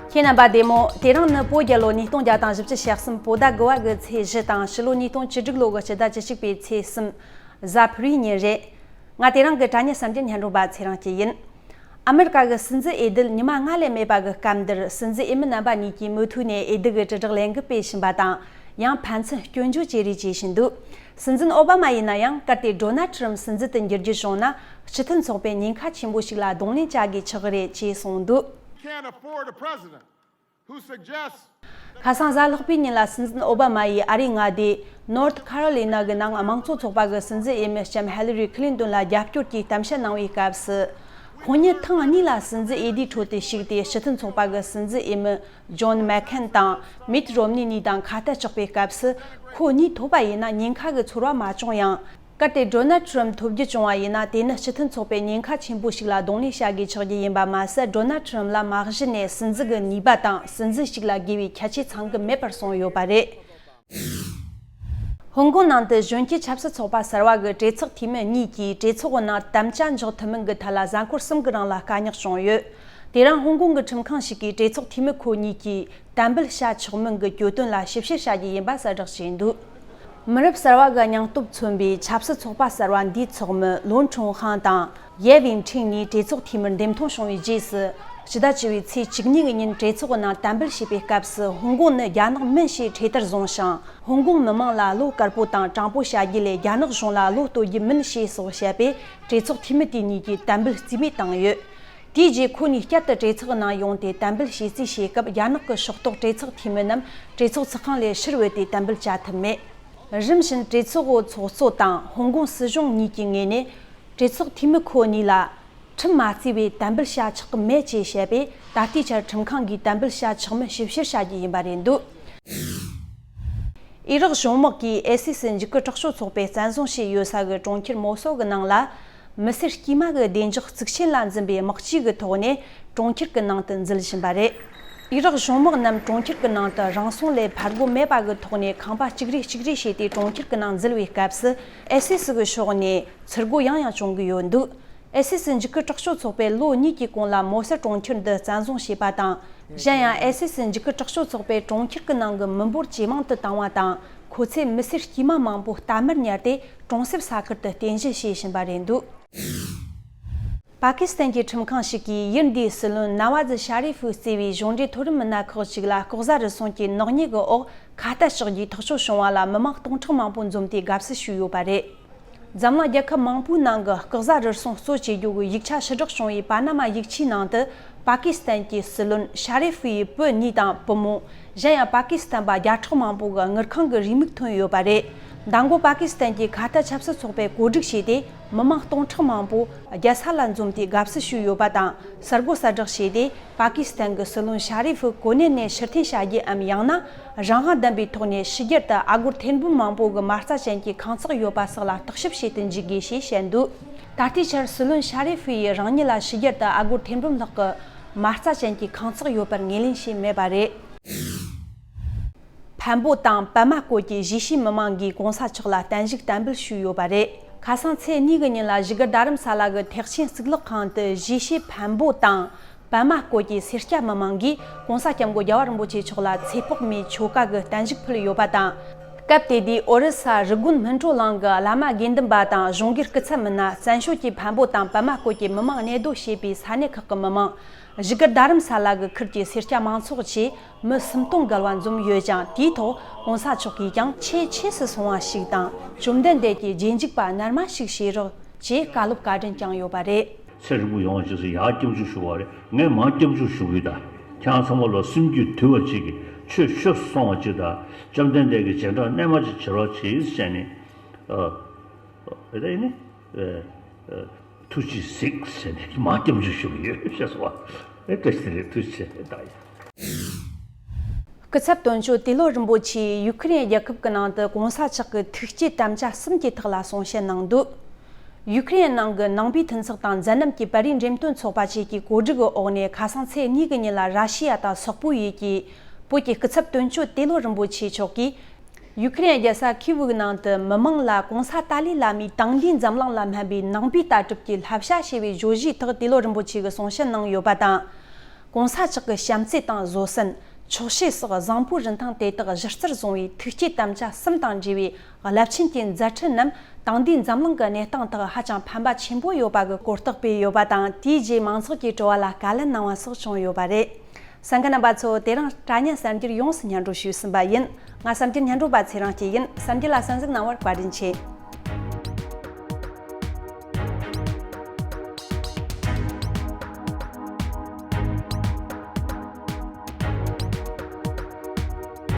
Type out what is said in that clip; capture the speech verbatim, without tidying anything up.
ཁྱེད་རྣམ་པ་བདེ་མོ། དེ་རིང་ནི་བོད་རྒྱལ་ལོ་ཉིས་སྟོང་བརྒྱ་དང་བཞི་བཅུ་ཞེ་གསུམ་བོད་ཟླ་དགུ་བ་གི་ཚེས་བཞི་དང་ཕྱི་ལོ་ཉིས་སྟོང་བཅུ་དྲུག་ལོ་གི་སྤྱི་ཟླ་བཅུ་གཅིག་པའི་ཚེས་གསུམ། གཟའ་ཕུར་བུའི་ཉིན་རེད། ང་དེ་རིང་གི་དྲ་བརྙན་གསར་འགྱུར་སྙན་སྒྲོན་པ་ཚེ་རིང་སྐྱིད་ཡིན། ཨ་མེ་རི་ཀ་གི་སྲིད་འཛིན་འོས་བསྡུ་ཉི་མ་ལྔ་ལས་མེད་པ་གི་སྐབས་འདིར། སྲིད་འཛིན་འོས་མི་རྣམ་པ་གཉིས་ཀྱིས་མུ་མཐུད་ནས་འོས་བསྡུ་གི་དྲིལ་བསྒྲགས་ལས་འགུལ་སྤེལ་བཞིན་པ་དང་། ཡང་ཕན་ཚུན་སྐྱོན་བརྗོད་བྱེད་རེས་བྱེད་བཞིན་འདུག་སྲིད་འཛིན་ཨོ་བྷ་མ་ཡིན་ན་ཡང་། གལ་ཏེ་ཌོ་ནལ་ཊྲམ་སྲིད་འཛིན་དུ་འགྱུར་རྒྱུ་བྱུང་ན། སྤྱི་མཐུན་ཚོགས་པས་ཉེན་ཁ་ཆེན་པོ་ཞིག་ལ་གདོང་ལེན་བྱ་དགོས་ཆགས་ཀྱི་རེད་ཅེས་གསུངས་འདུག Can't afford a president who suggests ཁ་སང་གཟའ་ལྷག་པའི་ཉིན་ལ། སྲིད་འཛིན་ཨོ་བྷ་མ་ཡིས་ཨ་རིའི་མངའ་སྡེ་ནོར་ཐི་ཁ་རོ་ལི་ན་གི་ནང་དམངས་གཙོ་ཚོགས་པ་གི་སྲིད་འཛིན་འོས་མི་ལྕམ་ཧེ་ལི་རི་ཁི་ལིན་ཏོན་ལ་རྒྱབ་སྐྱོར་གྱི་གཏམ་བཤད་གནང་བའི་སྐབས་སུ། ཁོང་ཉིད་ཐེངས་གཉིས་ལ་སྲིད་འཛིན་འོས་བསྡུའི་ཁྲོད་དུ་ཞུགས་ཏེ། སྤྱི་མཐུན་ཚོགས་པ་གི་སྲིད་འཛིན་འོས་མི་ཇོན་མེག་ཁེན་དང་མིད་རོམ་ནི་གཉིས་དང་ཁ་གཏད་གཅོག་པའི་སྐབས་སུ། ཁོ་གཉིས་ཐོབ་པ་ཡིན་ན་ཉེན་ཁ་གི་ཚོར་བ་མ་བྱུང་ཡང་། གལ་ཏེ་ཌོ་ནལ་ཊྲམ་ཐོབ་རྒྱུ་བྱུང་བ་ཡིན་ན། དེ་ནི་སྤྱི་མཐུན་ཚོགས་པས་ཉེན་ཁ་ཆེན་པོ་ཞིག་ལ་གདོང་ལེན་བྱ་དགོས་ཆགས་རྒྱུ་ཡིན་པ་མ་ཟད། ཌོ་ནལ་ཊྲམ་ལ་མ་གཞི་ནས་སྲིད་འཛིན་གྱི་ནུས་པ་དང་། སྲིད་འཛིན་ཞིག་ལ་དགོས་པའི་ཁྱད་ཆོས་ཚང་གི་མེད་པར་སོང་ཡོད་པ་རེད། ཧོང་ཀོང་ནང་དུ་གཞོན་སྐྱེས་ཆབ་སྲིད་ཚོགས་པ་གསར་བ་གི་གྲོས་ཚོགས་འཐུས་མི་གཉིས་ཀྱིས་གྲོས་ཚོགས་ནང་དམ་བཅའ་འཇོག་ཐུབ་མིན་གྱི་ཐད་ལ་གཟའ་འཁོར་གསུམ་གྱི་རིང་ལ་དཀའ་རྙོག་བྱུང་ཡོད། དེ་རིང་ཧོང་ཀོང་གི་ཁྲིམས་ཁང་ཞིག་གིས་གྲོས་ཚོགས་འཐུས་མི་ཁོ་གཉིས་ཀྱིས་དམ་འབུལ་བྱ་ཆོག་མིན་གྱི་གྱོད་དོན་ལ་ཞིབ་བཤེར་བྱ་རྒྱུ་ཡིན་པ་གསལ་བསྒྲགས་བྱས་འདུག་མི་རབས་གསར་བ་གི་སྙིང་སྟོབས་མཚོན་པའི་ཆབ་སྲིད་ཚོགས་པ་གསར་བ་འདིའི་ཚོགས་མི་ལོན་ཁྲུང་ཧང་དང་ཡེ་ཝིན་ཁྲིང་གཉིས་གྲོས་ཚོགས་འཐུས་མིར་འདེམས་ཐོན་བྱུང་བའི་རྗེས་སུ། ཕྱི་ཟླ་བཅུ་བའི་ཚེས་བཅུ་གཉིས་ཀྱི་ཉིན་གྲོས་ཚོགས་ནང་དམ་འབུལ་བྱས་པའི་སྐབས་སུ། ཧོང་ཀོང་ནི་རྒྱ་ནག་མིན་ཞེས་འཕྲེད་དར་བཟུང་ཞིང་། ཧོང་ཀོང་མི་དམངས་ལ་བློ་དཀར་པོ་དང་དྲང་པོ་བྱ་རྒྱུ་ལས་རྒྱ་ནག་གཞུང་ལ་བློ་གཏོད་རྒྱུ་མིན་ཞེས་སོགས་བཤད་པས། གྲོས་ཚོགས་འཐུས་མི་དེ་གཉིས་ཀྱིས་དམ་འབུལ་རྩིས་མེད་བཏང་ཡོད། དེའི་རྗེས་ཁོ་གཉིས་བསྐྱར་དུ་གྲོས་ཚོགས་ནང་ཡོང་སྟེ་དམ་འབུལ་བྱས་རྩིས་བྱེད་སྐབས། རྒྱ་ནག་གི་ཕྱོགས་གཏོགས་གྲོས་ཚོགས་འཐུས་མི་རྣམས་གྲོས་ཚོགས་ཚོགས་ཁང་ལས་ཕྱིར་བུད་དེ་དམ་འབུལ་བྱ་ཐུབ་མེད། རིམ་བཞིན་གྲོས་ཚོགས་འོག་ཚོགས་གཙོ་དང་ཧོང་ཀོང་སྲིད་གཞུང་གཉིས་ཀྱི་ངོས་ནས། གྲོས་ཚོགས་འཐུས་མི་ཁོ་གཉིས་ལ་ཁྲིམས་མ་བརྩིས་པའི་དམ་འབུལ་བྱ་ཆོག་གི་མེད་ཅེས་བཤད་པས། ད་ལྟའི་ཆར་ཁྲིམས་ཁང་གིས་དམ་འབུལ་བྱ་ཆོག་མིན་ཞིབ་བཤེར་བྱ་རྒྱུ་ཡིན་པ་རེད་འདུག་ཨི་རག་གཞུང་དམག་གིས་ཨའི་སི་སི་འཇིགས་སྐུལ་དྲག་སྤྱོད་ཚོགས་པས་བཙན་བཟུང་བྱས་ཡོད་ས་གི་གྲོང་ཁྱེར་མོ་སོལ་གྱི་ནང་ལ། མི་སེར་དཀྱུས་མ་གི་བདེ་འཇགས་གཙིགས་ཆེན་ལ་འཛིན་པའི་དམག་སྤྱི་གི་ཐོག་ནས་གྲོང་ཁྱེར་གྱི་ནང་དུ་འཛུལ་བཞིན་པ་རེད། ཨི་རག་གཞུང་དམག་རྣམས་གྲོང་ཁྱེར་གྱི་ནང་དུ་རང་སྲུང་ལས་ཕར་རྒོལ་མེད་པ་གི་ཐོག་ནས་ཁང་པ་གཅིག་རེ་གཅིག་རེ་བྱས་ཏེ་གྲོང་ཁྱེར་གྱི་ནང་འཛུལ་བའི་སྐབས་སུ། ཨའི་སི་སི་གི་ཕྱོགས་ནས་ཚུར་རྒོལ་ཡང་ཡང་བྱུང་གི་ཡོད་འདུག་ཨའི་སི་སི་འཇིགས་སྐུལ་དྲག་སྤྱོད་ཚོགས་པས་ལོ་གཉིས་ཀྱི་གོང་ལ་མོ་སོལ་གྲོང་ཁྱེར་འདི་བཙན་བཟུང་བྱས་པ་དང་། གཞན་ཡང་ཨའི་སི་སི་འཇིགས་སྐུལ་དྲག་སྤྱོད་ཚོགས་པས་གྲོང་ཁྱེར་གྱི་ནང་གི་མི་འབོར་ཇེ་མང་དུ་བཏང་བ་དང་། ཁོ་ཚོས་མི་སེར་དཀྱུས་མ་མང་པོ་རྟ་མར་ཉར་ཏེ་གྲོང་གསེབ་ས་ཁུལ་དུ་རྟེན་གཞི་བྱེད་བཞིན་པ་རེད་འདུག་པ་ཀི་སི་ཐན་གྱི་ཁྲིམས་ཁང་ཞིག་གིས་ཡུལ་འདིའི་སྲིད་བློན་ན་ཝ་ཛི་ཤ་རི་ཧྥུ་གཙོས་པའི་གཞུང་འབྲེལ་མཐོ་རིམ་མི་སྣ་ཁག་ཅིག་ལ་ལྐོག་ཟ་རུལ་སུངས་ཀྱི་ནག་ཉེས་ཀྱི་འོག་ཁ་གཏད་གཅོག་རྒྱུའི་ཐག་གཅོད་བྱུང་བ་ལ་མི་མང་སྟོང་ཕྲག་མང་པོ་འཛོམས་ཏེ་དགའ་བསུ་ཞུས་ཡོད་པ་རེད། འཛམ་གླིང་རྒྱལ་ཁབ་མང་པོའི་ནང་གི་ལྐོག་ཟ་རུལ་སུངས་གཙོ་བྱེད་རྒྱུ་གི་ཡིག་ཆ་ཕྱིར་བསྒྲགས་བྱུང་བའི་པ་ན་མ་ཡིག་ཆའི་ནང་དུ། པ་ཀི་སི་ཐན་གྱི་སྲིད་བློན་ཤ་རི་ཧྥུ་ཡི་བུ་གཉིས་དང་བུ་མོ། གཞན་ཡང་པ་ཀི་སི་ཐན་པ་བརྒྱ་ཕྲག་མང་པོ་གི་དངུལ་ཁང་གི་རེའུ་མིག་ཐོན་ཡོད་པ་རེད། མདང་དགོང་པ་ཀི་སི་ཐན་གྱི་ཁ་གཏད་ཆབ་སྲིད་ཚོགས་པས་གོ་སྒྲིག་བྱས་ཏེ། མི་མང་སྟོང་ཕྲག་མང་པོ་རྒྱལ་ས་ལ་འཛོམས་ཏེ་དགའ་བསུ་ཞུས་ཡོད་པ་དང་། གསར་འགོད་གསལ་བསྒྲགས་བྱས་ཏེ། པ་ཀི་སི་ཐན་གྱི་སྲིད་བློན་ཤ་རི་ཧྥུ་གོ་གནས་ནས་ཕྱིར་འཐེན་བྱ་རྒྱུའམ། ཡང་ན་རང་དབང་ལྡན་པའི་ཐོག་ནས་ཕྱི་རྒྱལ་དུ་ཨ་སྒོར་ཐེར་འབུམ་མང་པོ་གི་མ་རྩ་ཅན་གྱི་ཁང་བརྩེགས་ཡོད་པ་སོགས་ལ་བརྟག་ཞིབ་བྱེད་དུ་འཇུག་དགོས་ཞེས་བཤད་འདུག་ད་ལྟའི་ཆར་སྲིད་བློན་ཤ་རི་ཧྥུ་ཡིས་རང་ཉིད་ལ་ཕྱི་རྒྱལ་དུ་ཨ་སྒོར་ཐེར་འབུམ་ལྷག་གི་མ་རྩ་ཅན་གྱི་ཁང་བརྩེགས་ཡོད་པར་ངོས་ལེན་བྱས་མེད་པ་རེད། འཕན་པོ་དང་པད་མ་བཀོད་ཀྱི་གཞིས་བྱེས་མི་མང་གིས་གོང་ས་མཆོག་ལ་བརྟན་བཞུགས་དམ་འབུལ་ཞུས་ཡོད་པ་རེད། ཁ་སང་ཚེས་གཉིས་ཀྱི་ཉིན་ལ་བཞུགས་སྒར་རྡ་རམ་ས་ལ་གི་ཐེག་ཆེན་གཙུག་ལག་ཁང་དུ་གཞིས་བྱེས་འཕན་པོ་དང་པད་མ་བཀོད་ཀྱི་སེར་སྐྱ་མི་མང་གིས་གོང་ས་སྐྱབས་མགོན་རྒྱལ་བ་རིན་པོ་ཆེ་མཆོག་ལ་ཚེ་དཔག་མེད་ཆོ་ག་གི་བརྟན་བཞུགས་ཕུལ་ཡོད་པ་དང་། སྐབས་དེ་དུས་ཨོ་རི་ས་རི་དགོན་སྨིན་གྲོལ་གླིང་གི་བླ་མ་དགེ་འདུན་པ་དང་གཞུང་སྒེར་སྐུ་ཚབ་མི་སྣ། བཙན་བྱོལ་གྱི་འཕན་པོ་དང་པད་མ་བཀོད་ཀྱི་མི་མང་གནས་སྡོད་བྱེད་པའི་ས་གནས་ཁག་གི་མི་མང་། བཞུགས་སྒར་རྡ་རམ་ས་ལ་གི་ཁུལ་གྱི་སེར་སྐྱ་མང་ཚོགས་བཅས་མི་སུམ་སྟོང་བརྒལ་བ་འཛོམས་ཡོད་ཅིང་། དེའི་ཐོག་གོང་ས་མཆོག་གིས་ཀྱང་ཆེས་ཆེས་སུ་སོང་བ་ཞིག་དང་། བཅོམ་ལྡན་འདས་ཀྱི་རྗེས་འཇུག་པ་རྣལ་མ་ཞིག་བྱེད་རོགས་ཅེས་བཀའ་སློབ་བཀའ་དྲིན་བསྐྱངས་ཡོད་པ་རེད། ཚེ་རིང་པོ་ཡོང་བ་ཅིག་སུ་ཡར་སྐྱབས་འཇུག་ཞུ་བ་རེད། ངས་མར་སྐྱབས་འཇུག་ཞུ་གི་ཡོད། ད་ཁྱེད་རང་ཚང་མ་ལ་སེམས་རྒྱུད་དུལ་བ་ཅིག་གིས་ཆོས་ཤོད་སོང་བ་ཅིག་དང་། བཅོམ་ལྡན་འདས་ཀྱི་རྗེས་འབྲང་རྣལ་མ་ཅིག་བྱེད་རོགས་བྱེད་ཟེར་ནས། ཨ། ཨ། ཨེ་ད་ཡིན་ནི། ཨ། ཨ། ཐུགས་རྗེས་གཟིགས་ཟེར་ནས་མར་སྐྱབས་འཇུག་ཞུ་གི་ཡོད་ཤེས་སོང་བ། ཨེ་བཀྲ་ཤིས་བདེ་ལེགས། ཐུགས་རྗེ་ཆེ། ད་ཡིན། སྐུ་ཚབ་དོན་གཅོད་ཏེ་ལོ་རིན་པོ་ཆེས་ཡུ་ཁུ་རེན་རྒྱལ་ཁབ་ཀྱི་ནང་དུ་གོང་ས་མཆོག་གི་ཐུགས་བསྐྱེད་དམ་བཅའ་གསུམ་གྱི་ཐོག་ལ་གསུང་བཤད་གནང་འདུག་ཡུ་ཁུ་རེན་ནང་གི་ནང་པའི་མཐུན་ཚོགས་དང་མཛད་རྣམ་གྱི་པར་རིས་འགྲེམས་སྟོན་ཚོགས་པ་བཅས་ཀྱི་གོ་སྒྲིག་གི་འོག་ནས། ཁ་སང་ཚེས་གཉིས་ཀྱི་ཉིན་ལ་ར་ཤི་ཡ་དང་སོག་པོའི་ཡུལ་གྱི་བོད་ཀྱི་སྐུ་ཚབ་དོན་གཅོད་ཏེ་ལོ་རིན་པོ་ཆེ་མཆོག་གིས། ཡུ་ཁུ་རེན་རྒྱལ་ས་ཁི་བུག་ནང་དུ་མི་མང་ལ་གོང་ས་ཏཱ་ལའི་བླ་མའི་དེང་དུས་འཛམ་གླིང་ལ་སྨན་པའི་ནང་པའི་ལྟ་གྲུབ་ཀྱི་བསླབ་བྱ་ཞེས་པའི་བརྗོད་གཞིའི་ཐོག་ཏེ་ལོ་རིན་པོ་ཆེ་གིས་གསུང་བཤད་གནང་ཡོད་པ་དང་། གོང་ས་མཆོག་གི་བྱམས་བརྩེ་དང་བཟོད་བསྲན། ཆོག་ཤེས་སོགས་བཟང་པོའི་རིན་ཐང་དེ་དག་གཞི་རྩར་བཟུང་བའི་ཐུགས་བསྐྱེད་དམ་བཅའ་གསུམ་དང་འབྲེལ་བའི་རླབས་ཆེན་གྱི་མཛད་འཕྲིན་རྣམས་དེང་དུས་འཛམ་གླིང་གི་གནས་སྟངས་ཐོག་ཧ་ཅང་ཕན་པ་ཆེན་པོ་ཡོད་པ་གི་གོ་རྟོགས་སྤེལ་ཡོད་པ་དང་། དེའི་རྗེས་མང་ཚོགས་ཀྱིས་དྲི་བ་ལ་བཀའ་ལན་གནང་བ་སོགས་བྱུང་ཡོད་པ་རེད། གསན་མཁན་རྣམ་པ་ཚོ། དེ་རིང་དྲ་བརྙན་གསར་འགྱུར་ཡོངས་སུ་སྙན་སྒྲོན་ཞུས་ཟིན་པ་ཡིན། ང་གསར་འགྱུར་སྙན་སྒྲོན་པ་ཚེ་རིང་སྐྱིད་ཡིན། གསར་འགྱུར་ལ་གསན་གཟིགས་གནང་བར་བཀའ་དྲིན་ཆེ།